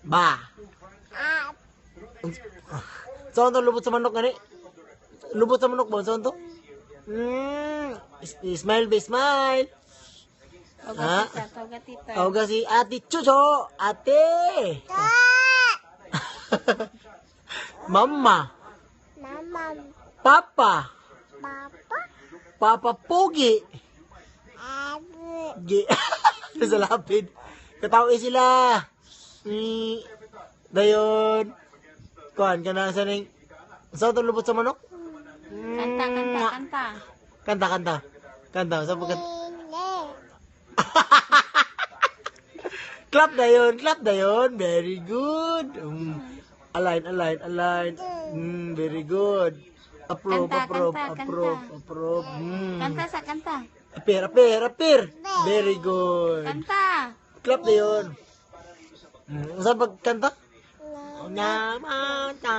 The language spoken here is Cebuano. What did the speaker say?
Ba. Saan to lubot sa manok gani? Lubot sa manok ba? Saan to? Smile ba? Smile. Tawag Ah. tita, tawag tita. Tawag si Ate Chucho. Ate. Mama. Mama. Papa. Papa. Papa Pogi. Abu. Gi. Sa lapid. Katawa sila. Dayon. Kuan ka na sa ning. Sa to lubot sa manok? Kanta, kanta, kanta. Kanta, kanta. Kanta. Sa pagkat. Nene. Clap dayon, clap dayon. Very good. Align, align, align. Very good. Approve, Kanta, approve, kanta, approve, kanta. Approve. Kanta sa kanta. Appear, appear, appear. Very good. Kanta. Clap dayon. Sa pagkanta? Namata.